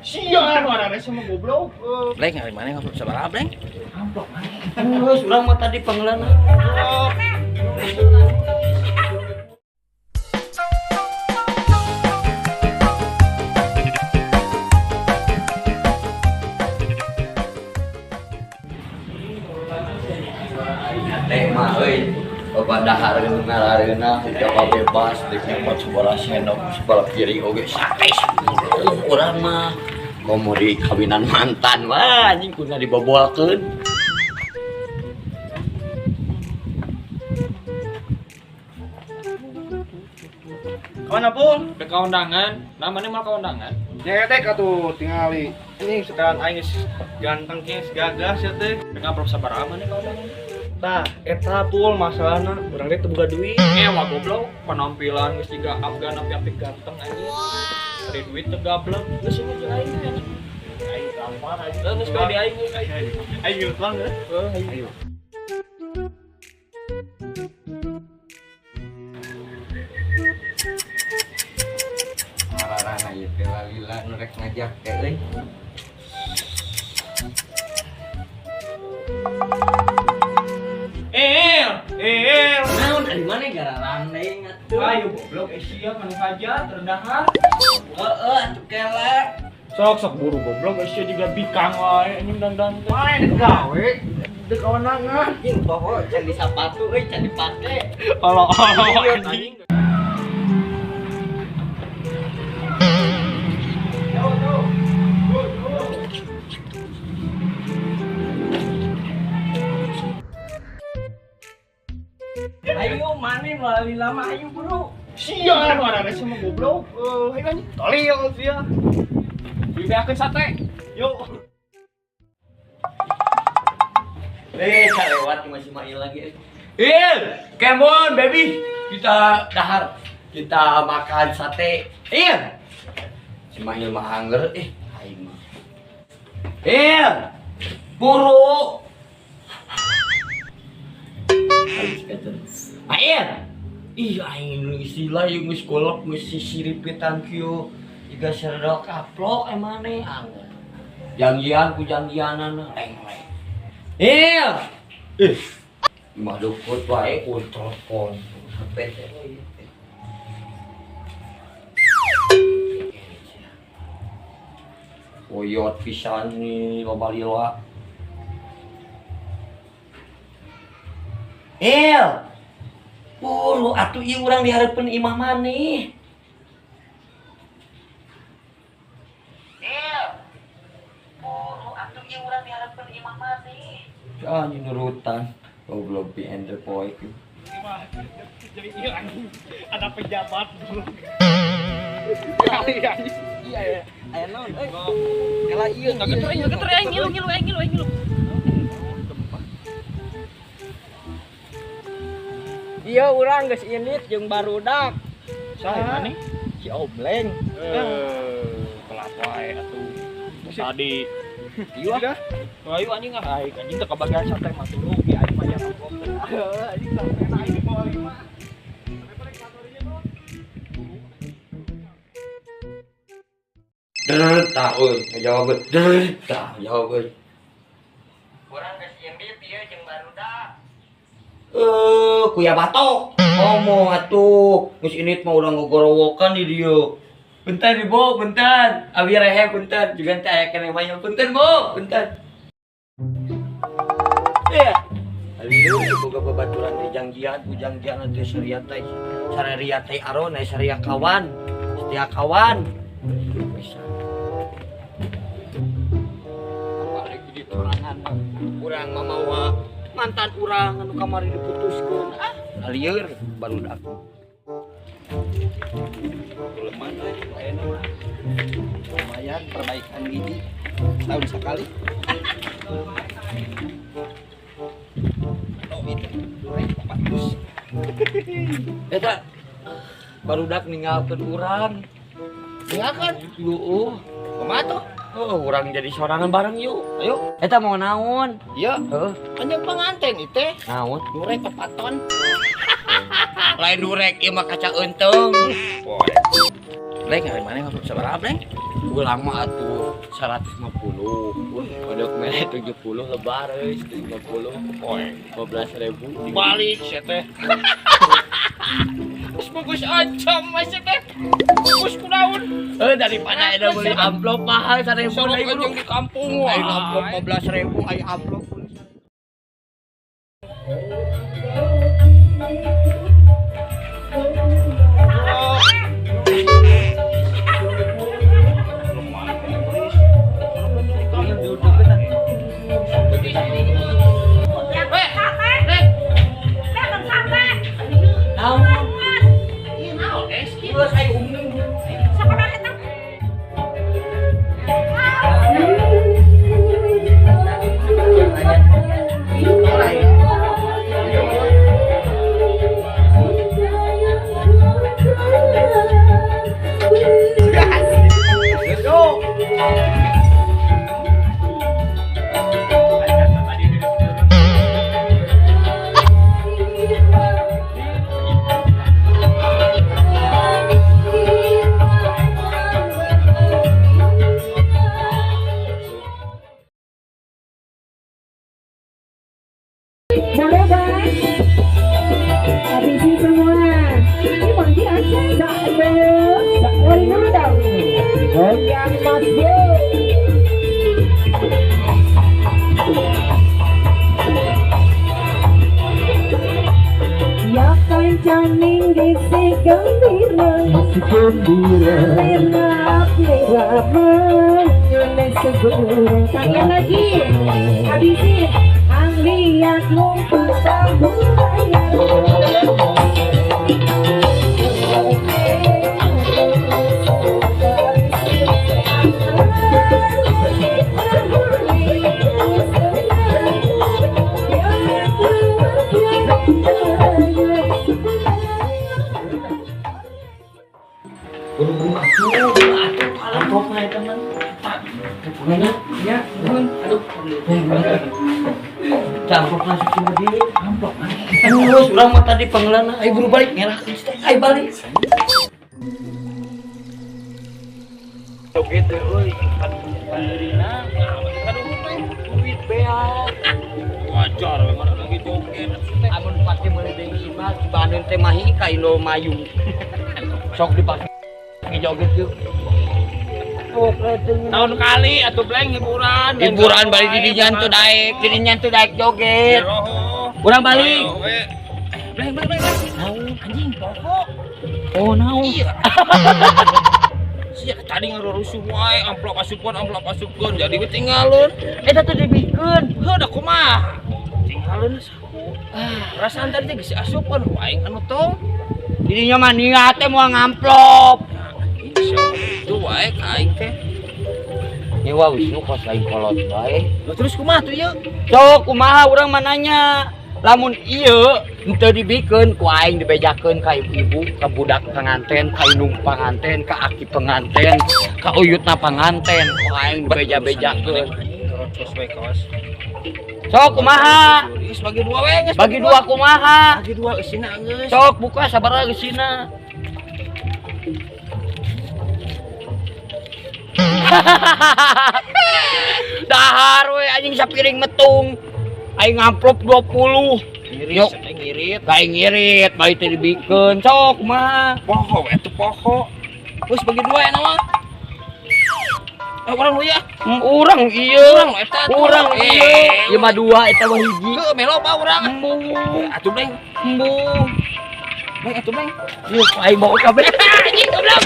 Sia nu arane sama goblok. Bleng, hari mana ngobrol sabaraha, Bleng? Amplop mana? Geus urang mah tadi panggeulana. Teh mah euy, bapak dahar ngarareuna hijau bebas dek nyokot sebelah sendok sebelah kiri oge sate. Urang mah komo di kawinan mantan wah anjing kuna dibobolkeun. Kawan apa? Dek kaundangan, namanya mal kaundangan. Nyetek atuh tingali. Ini sekarang aing geus ganteng geus gagah sia teh. Dek amplop sabaraha maneh kaundangan? Tah, eta pul masalahna urang teh teu boga duit. Wah goblok, penampilan geus jiga Afgan api-api ganteng anjing. Ari duit teu gablek. Geus ini jeung aing teh anjing. Aing gampar aing. Geus bae di aing geus aing. Aing geus tuang geus. Heuh, Ayo. Ngararana ieu teh lalila nu rek ngajak teh euy. El, Naon ari maneh gararane atuh. Ayo goblok sia kan hajat rendahan. Heeh atuh kela. Sok sok buru goblok sia juga bikang wae anjing dandan teh. Mana dek gawe? Dek kawenangan. Anjing poho can di sapatu euy can dipake. Olo olo anjing. Ayo maneh melalui lama ayo bro. Sia nu arane sama goblok. Ayo anjing. Tolil sia. Dibeakeun sate. Yuk. Lewat masih main lagi. Il, come on baby. Kita dahar. Kita makan sate. Il. Si Mail mah angger aing mah. Il. Buru. Mail. Ih, aing nu istilah ieu geus golok geus sisiripitan kieu. Jiga serdok kaplok emane angger. Janjian ku janjianan leng-leng. Il. Ih. Mah dukut wae ku telepon HP teh. Oyot pisan nih loba lila. Il. Buru atuh ieu urang dihareupeun imah maneh. Il. Buru atuh ieu urang dihareupeun imah maneh. Anjing nurutan. Goblok pi ender poe. Jadi ieu anjing ada pejabat goblok. Iya ya. Aya naon euy? Kela ieu Ngageter aing, ngageter aing ngilu ngilu aing ngilu aing ngilu. Ieu urang geus indit jeung barudak. Saha maneh? Si Obleng. Telat wae atuh. Tadi Iya. Ayo anjing ah, aing anjing teu kabagian sate mah turu ki aing mah yang amplop teh. Anjing sampe aing di bawah lima. Der tah euy, ngajawab der tah jawab euy. Urang geus indit ieu jeung barudak. Kuya batok. Ngomong atuh, geus indit mah urang gogorowokan di dieu. Punten Ibu, punten. Abi rehe punten, juga teh aya keneh banyak punten, Bu, punten. Iya. Aduh, boga babaturan teh jangjian, bujangjian teh saria teh. Saria teh aron, saria kawan, setia kawan. Bisa. Apalagi di torangan urang mamawa mantan urang anu kamari diputuskeun. Ah, lieur barudak. Leman ayeuna mah. Lumayan perbaikan gigi setahun sekali. Oh itu goreng 400. Eta barudak ninggalkeun urang. Ninggalkeun? Heeh. Kumaha tuh? Oh, urang jadi sorangan bareng yuk. Ayo. Eta mau naon? Iya. Heeh. Anjing pengantin itu. Naon? Durek papaton. Lain durek ieu mah kaca eunteung. Bleng, hari mana ngobrol sabaraha, Bleng? Urang mah atuh 150. Kodok mere 70 lebar euy 150. Poe. 15.000. Balik sia teh. Geus bungkus oncom mah sia teh. Bungkus kunaon? Daripada ada beli amplop mahal 1.000 Sorok deui, bro. jeung di kampung Aing wae. amplop 15.000, aing amplop. Boleh bang, habisin semua. Ini manggil aja, boleh dulu dong. Goyang Mas Bro. Ya kancaning gisi gembira, lerap lerap menyone segera. Sekali lagi, habisin. Lihat ngumpul budaya. Buru-buru atuh, amplop mah eta mah. Ya, aduh. Amplop masuk cuma di amplop. Terus urang mah tadi pangeulana, ayo buru balik ngelahkeun teh. Ayo balik. Joget teh euy, pandeurina, aduh duit beak. Wajar memang lagi joget. Amun pake meuli deui mah Cibaneun teh mahi ka Indomayu. Sok dipake joget yuk. Tahun kali atuh bleng hiburan. Hiburan balik di dinya tuh daek, di dinya tuh daek joget. Urang balik. Bleng bleng bleng. Naon anjing poho. Oh naon. Sia tadi ngarurusuh wae amplop asupkeun jadi we tinggalun. Eta teh dibikeun. Heuh da kumaha? Tinggalun saku. Perasaan tadi teh geus asupkeun ku aing anu tong. Di dinya mah niat teh moal ngamplop. Itu wae ka aing teh. Nyewa Wisnu kos lain kolot wae. Lah terus kumaha tuh ieu? Sok kumaha urang mananya? Lamun ieu henteu dibikeun ku aing dibejakeun ka ibu-ibu, ka budak panganten, ka indung panganten, ka aki panganten, ka uyutna panganten, ku aing dibeja-bejakeun. Sok kumaha? Geus bagi dua we geus. Bagi dua kumaha? Bagi dua eusina geus. Sok buka sabaraha eusina. Dahar we anjing sapiring metung. Aing ngamplop 20. Ngirit, ngirit. Aing ngirit, bari teh dibikeun. Sok kumaha? Poho we atuh poho. Geus bagi dua ya mah. Urang lu ya. Urang ieu. Urang eta. Urang ieu. Ieu mah dua eta mah hiji. Heuh, melo mah urang. Embung. Atuh bleng. Embung. Bleng atuh bleng. Ieu aing bawa kabeh. Anjing goblok.